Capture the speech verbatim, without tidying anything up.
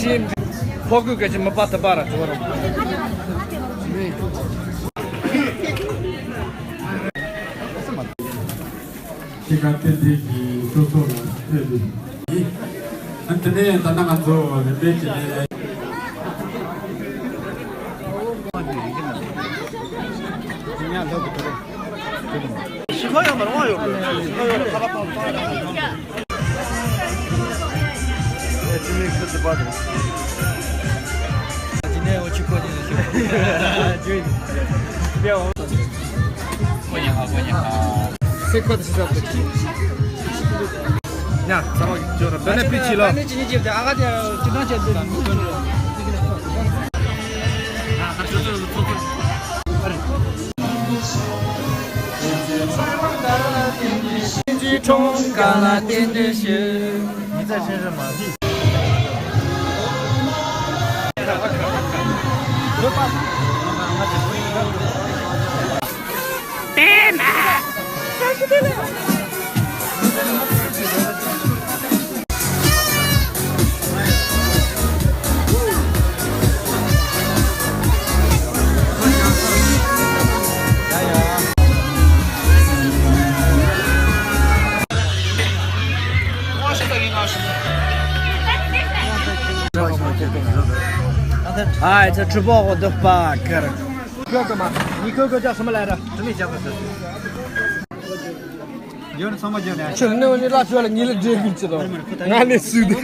ཁྱེད་ཕོ་རྒོད་སྐད་ཆ་མི་པ་ད་པ་ར་འགྲོ་ར། ཁྱེད་ཀ་ཏན་ཏན་གྱི་སོ་སོ་ལ་ཕེབས་ནས། ཨ་དེ་ནས་ད་ལྟ་ང་ཚོ་རིམ་པས་བྱས་ནས། ཞི་ཁ་ཡང་མ་རང་ཡོད་རེད། ཞི་ཁ་ཡོད་རེད། ཁ་ཁ་པང་པང་རེད། ཨ་ཙི་གྲུ་པོ་འོ་དོ་པ་ཁར། ཁྱོད་ཀྱི་མ་ནི་ཁོ་ཁོ་ཅག་སུ་མ་ལ་ར། དྲི་མེད་ཅག་པ་ཟེར། ཡོད་ཚང་མ་བརྗོད་ནས། ཁྱོད་ནི་འོ་ནི་ལ་ཁྱོད་ལ་ཉི་ལ་འདྲེ་གི་ཅི་རོ། ང་ནི་སུ་དེ།